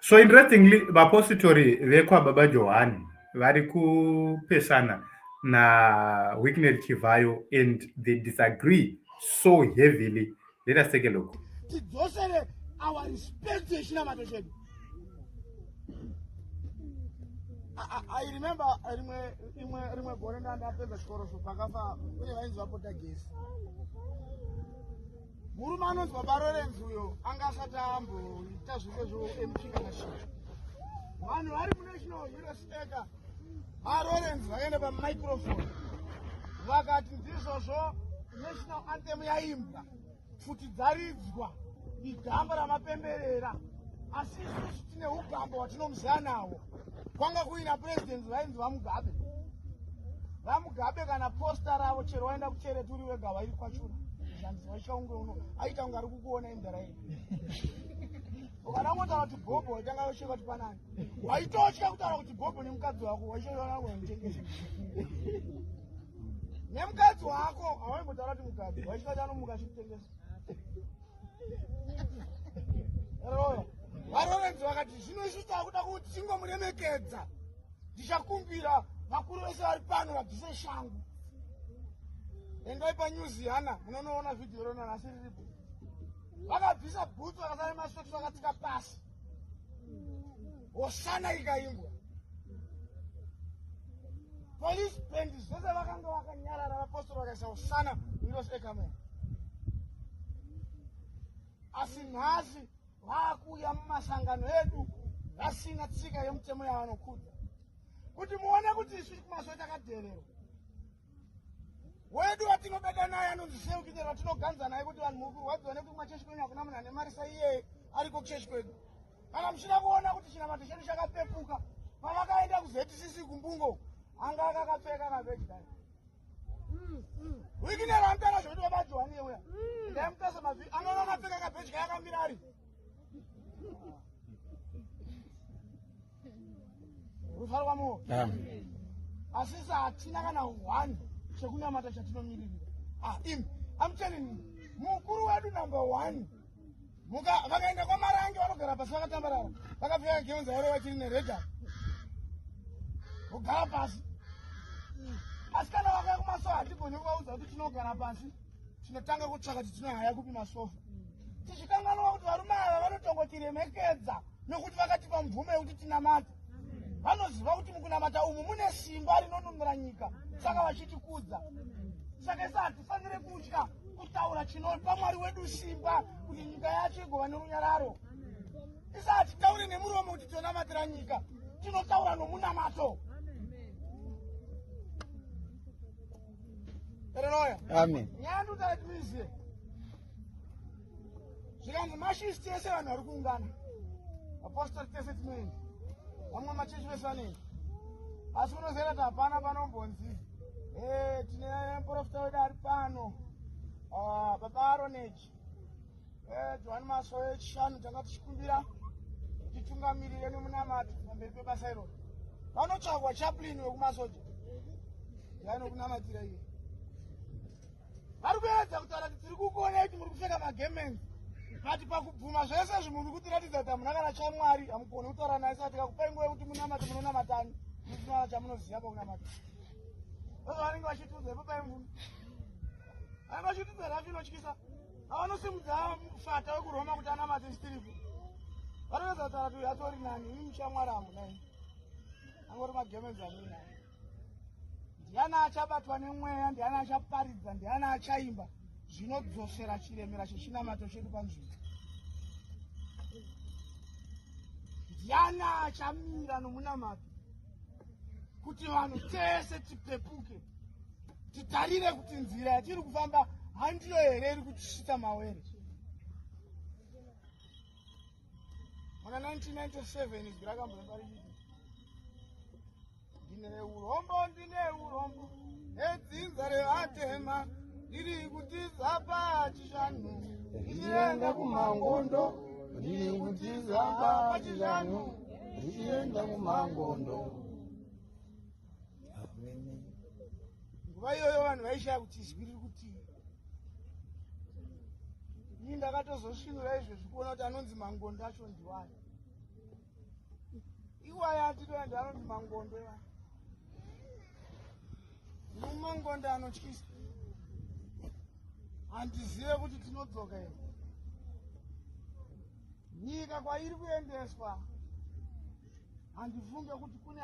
So interestingly, vapositori vekwaBaba Johani vari kupesana naWicknell Chivayo and they disagree so heavily. Let us take a look. Tidzosere our respect yechinamato chedu. I remember rimwe rimwe rimwe gore ndandapedza chikoro so pakafa uye vainzi vapota gesi. Murume anonzi baba Lorenzi uyo anga asati amboita zvese zveMP kana chii. Vanhu vari muNational Heroes Acre vaLorenzi vakaenda pamicrophone vakati ndizvozvo national anthem yaimbwa pfuti dzaridzwa igamba ramapemberera asi isusu tine ugamba hwatinomuziva nawo kwanga kuina president vainzi vamugabe vamugabe kana posta ravo chero waenda kutereti uri wega wairi kwachura zvanzi wachaunge uno aita kunge ari kukuona imdara iyi ukada kungotaura kuti bhobho waitanga yosheka kuti panani waitotya kutaura kuti bhobho nemukadzi wako waishoaamutengesa nemukadzi wako hawaimbotaura kuti mukadzi waitya kuti anomuka achikutengesa varovenzi vakati zvino isu takuda kuti tingomuremekedza ndichakumbira vakuru vese vari pano vabvise shangu endai panews yana munonoona vhidhiyo rona nhasi riripo vakabvisa bhutsu vakasara nemasokisi vakatsika pasi hosana ikaimbwa police band zvese vakanga vakanyarara vapostori vakaisa hosana windows ecamera asi nhasi vakuuya mumasangano edu vasina tsika yemutemo yavanokudza kuti muone kuti isu kumasowe takadhererwa wedu watinobeda naye anonzi seukitero watinoganza naye kuti vanhu muri kurwadziwa nekuti kumachechi kwenyu hakuna munhu ane mari saiyeye ariko kuchechi kwedu kana muchida kuona kuti chinamato chedu chakapepuka pavakaenda kuzcc kumbungo anga akakapfeka kaveji Wikinero anotaura zvekuti baba Johani uya. Ndaimutasa mavi anga akapfeka kabheji kaya akamira ari. Rufaro kwamuwo. Asi sa hatina kana one chekunamata chatinomiririra. Ah, im, I'm telling you, mukuru wedu number one. Muka vakaenda kwaMarange vanogara pasi vakatambarara. Vakapfeka geonza yaro vachiri nereda. Vogara pasi. Asi kana vakauya kumasofa hatigoni kuvaudza kuti tinogara pasi. Tinotanga kutsvaka kuti tinohaya kupi masofa. Tichikanganwa kuti varume ava vanotongotiremekedza nokuti vakatipa mvumo yekuti tinamate. Vanoziva kuti mukunamata umu mune simba rinonunura nyika saka vachitikudza. Saka isu hatifanire kutya kutaura chinopa Mwari wedu simba kuti nyika yacho igova nerunyararo. Isu hatitauri nemuromo kuti tinonamatira nyika, tinotaura nomunamato. Haleluya. Amen. Nyaya ndikutaura kuti muizive. Zvikanzi mashisti ese vanhu vari kuungana. Apostori tese tinoenda. Vamwe machechi vese vanoenda. Asi unoziva kuti hapana panombonzi eh, tine muprofita wedu ari pano. Ah, baba Aroneji. Eh, Johani Masowe echishanu tanga tichikumbira titungamirire nemunamato pamberi pebasa iroro. Vanotsvagwa chaplain wekumasoja. Yanokunamatira iye. Vari kuedza kutaura kuti tiri kukuonai kuti muri kupfeka magemenzi but pakubvuma zvese izvi muri kutiratidza kuti hamuna kana chamwari hamugoni kutaura naye saka tikakupai nguva yekuti munamate munonamatani musina chamunoziva pakunamata vanenge vachitiudza ipo paimvuna vanenge vachitiudza rafi inotyisa avanosimudza fata wekuroma kuti anamate chitiripo vanoedza kutaura kuti uyu atori nani imi muchamwari hamunai angori magemenzi amuinayo Ndiani achabatwa nemweya, ndiani achaparidza, ndiani achaimba zvinodzosera chiremera chechinamato chedu panzvimbo. Ndiani achamira nomunamato kuti vanhu tese tipepuke, titarire kuti nzira yatiri kufamba handiyo here iri kutisvitsa mawere. Muna 1997 izwi rakamboimba richiti Ndine urombo, ndine urombo nedzinza revatema ndiri kutiza pachishanu ndichienda kumangondo ndiri kutiza pachishanu ndichienda kumangondo. Nguva iyoyo vanhu vaishaya kuti izwi riri kutii. Ini ndakatozosvinura izvezvi kuona kuti anonzi mangondo acho ndiwani. Iwaya atitoenda anonzi mangondo iwaya. Mumangondo anotyisa. Handizive kuti tinodzoka here. Nyika kwairi kuendeswa handifunge kuti kune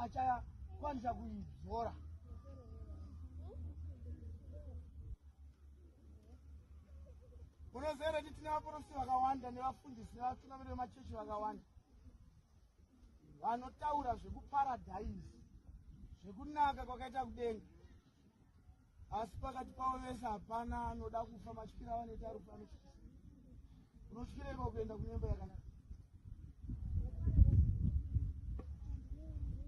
achakwanisa kuidzora. Unoziva here kuti tine vaporofita vakawanda nevafundisi nevatungamiri vemachechi vakawanda vanotaura zvekuparadhaisi, zvekunaka kwakaita kudenga, asi pakati pavo vese hapana anoda kufa. Matyira avanoita rufu anotyisa. Unotyireko kuenda kunyemba yakanaka?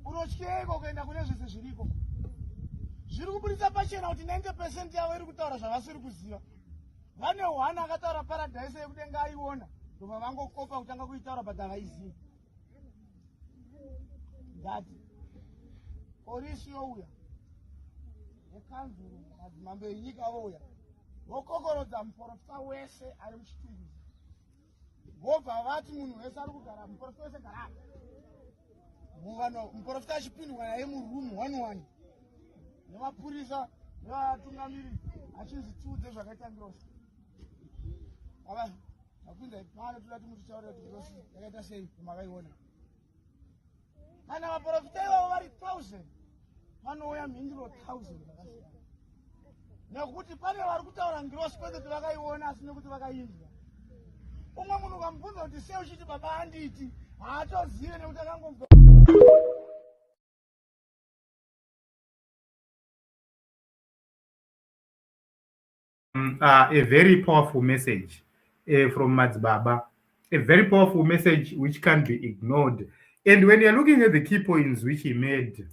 Unotyeiko kuenda kune zvese zviriko? Zviri kuburitsa pachena kuti 90 percent yavo iri kutaura zvavasiri kuziva. Vane one akataura paradhaisi yekudenga aiona, ndobva vangokopa kutanga kuitaura, but havaizivi. Ndati polisi youya nekanzuru, madzimambo enyika vouya, vokokorodza muprofita wese ari muChitungwiza, vobva vati munhu wese ari kugara, muprofita wese gara muprofita achipindwa naye murumu one one nemapurisa nevatungamiri, achinzi tiudze zvakaita ngirosi. Ava takuinzai pano, toda kuti mutitaurira kuti ngirosi yakaita sei pamakaiona. Kana vaprofita ivavo vari 1000, panouya mhinduro 1000 dzakasiyana, nekuti pane vari kutaura ngirosi kwete kuti vakaiona, asi nekuti vakainzwa. Umwe munhu ukamubvunza kuti sei uchiti baba anditi, haatozive, nekuti akangobva. A very powerful message from Madzibaba, a very powerful message which can't be ignored. And when you're looking at the key points which he made,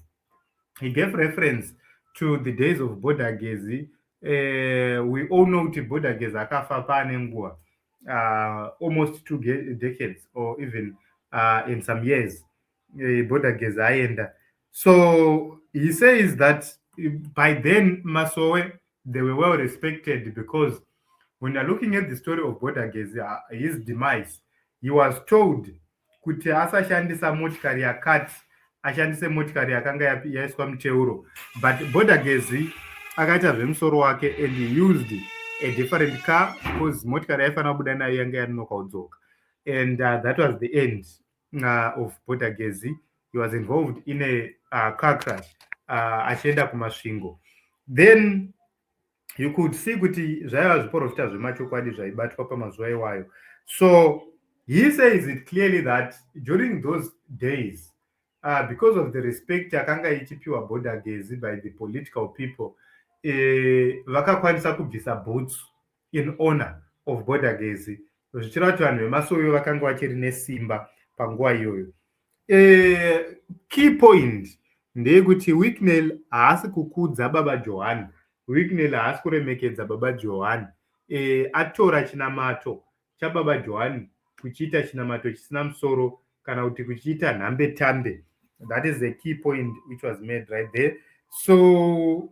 he gave reference to the days of Border Gezi. We all know kuti Border Gezi akafa paane nguva, almost 2 decades or even in some years, Border Gezi aenda. So he says that by then Masowe, they were well respected, because when you're looking at the story of Border Gezi, his demise, he was told kuti asashandisa motikari yakati, ashandise motikari yakanga yaiswa muteuro, but Border Gezi akaita zvemusoro wake and he used a different car because motikari yaifanira kubuda nayo yanga yanonoka kudzoka, and that was the end of Border Gezi. He was involved in a car crash achienda kuMasvingo. Then you could see kuti zvaiva zviprofita zvemachokwadi zvaibatwa pamazuva iwayo. So he says it clearly that during those days, because of the respect yakanga ichipiwa Border Gezi by the political people, vakakwanisa kubvisa boots in honor of Border Gezi, zvichireva kuti vanhu vemasowe vakanga vachiri nesimba panguva iyoyo. Key point ndeyekuti Wicknell haasi kukudza Baba Johani. Wicknell haasi kuremekedza Baba Johani. Atora chinamato chaBaba Johani kuchiita chinamato chisina musoro kana kuti kuchiita nhambe tambe. That is the key point which was made right there. So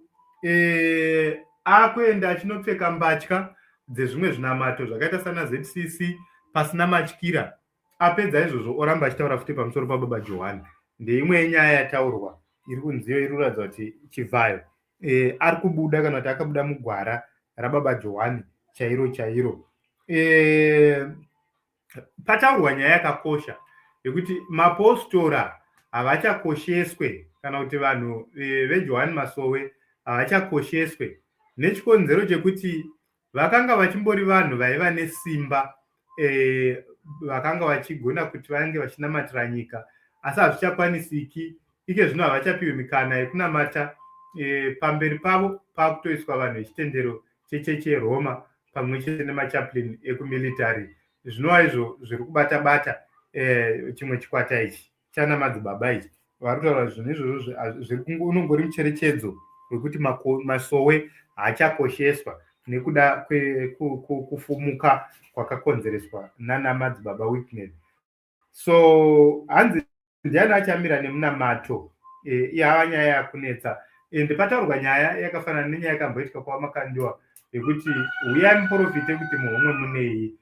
akuenda achinopfeka mbatya dzezvimwe zvinamato zvakaita sana ZCC pasina matyira. Apedza izvozvo, oramba achitaura futi pamusoro paBaba Johani. Ndeimwe yenyaya yataurwa iri kunziyo iri kuratidza kuti Chivhayo ari kubuda kana kuti akabuda mugwara raBaba Johani chairo chairo. Pataurwa nyaya yakakosha yekuti mapostora havachakosheswe, kana kuti vanhu veJohani Masowe havachakosheswe, nechikonzero chekuti vakanga vachimbori vanhu vaiva nesimba, vakanga vachigona kuti vange vachinamatira nyika, asi hazvichakwanisiki ike zvino. Havachapiwi mikana yekunamata. Pamberi pavo pakutoiswa vanhu vechitendero chechechi yeRoma pamwe chete nemachaplain ekumilitary, zvinova izvo zviri kubata bata chimwe chikwata ichi chana madzibaba ichi. Vari kutaura zvinhu izvozvo unongori mucherechedzo wekuti masowe haachakosheswa nekuda kwekufumuka kwakakonzereswa nana Madzibaba Wicknell. So hanzi ndiani achamira nemunamato? Yava nyaya yakunetsa, ende pataurwa nyaya yakafanana nenyaya yakamboitika kwaMakandiwa yekuti uyai muprofite kuti muhomwe munei.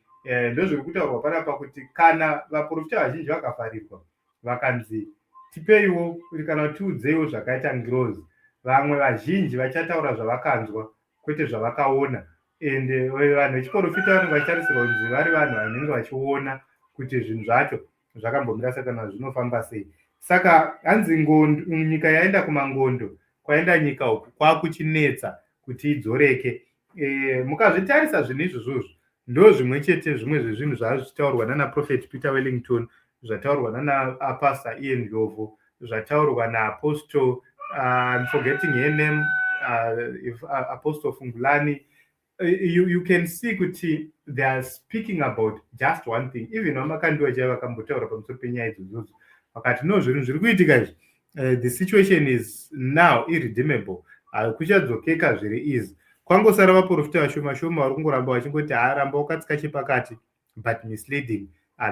Ndozviri kutaurwa panapa kuti kana vaprofita vazhinji vakavharirwa. Vakanzi tipeiwo kana tiudzeiwo zvakaita ngirozi. Vamwe vazhinji vachataura zvavakanzwa, kwete zvavakaona. And vanhu vechiprofita vanenge vachitarisirwa kunzi vari vanhu vanenge vachiona kuti zvinhu zvacho zvakambomira sei kana zvinofamba sei. Saka hanzi nyika yaenda kumangondo, kwaenda nyika uku kwakuchinetsa kuti idzoreke. Mukazvitarisa zvinhu izvozvozvo, ndo zvimwe chete zvimwe zvezvinhu zvava zvichitaurwa nana Prophet Peter Wellington, zvataurwa nana Pastor Ian Ndlovu, zvataurwa naApostle, I'm forgetting her name, if, Apostle Fungulani. You can see kuti they are speaking about just one thing. Even vaMakandiwa chaivo vakambotaura pamusoro penyaya idzodzodzo, vakati no, zvinhu zviri kuitika izvi, the situation is now irredeemable, hakuchadzokeka zviri easy. Kwangosara vaprofita vashoma shoma vari kungoramba vachingoti haaramba wakatsika chepakati, but misleading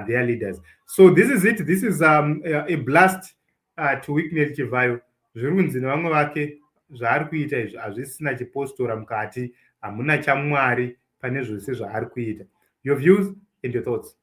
their leaders. So this is it. This is a blast to Wicknell Chivayo. Zviri kunzi nevamwe vake zvaari kuita izvi hazvisina chipostora mukati, hamuna chaMwari pane zvose zvaari kuita. Your views and your thoughts.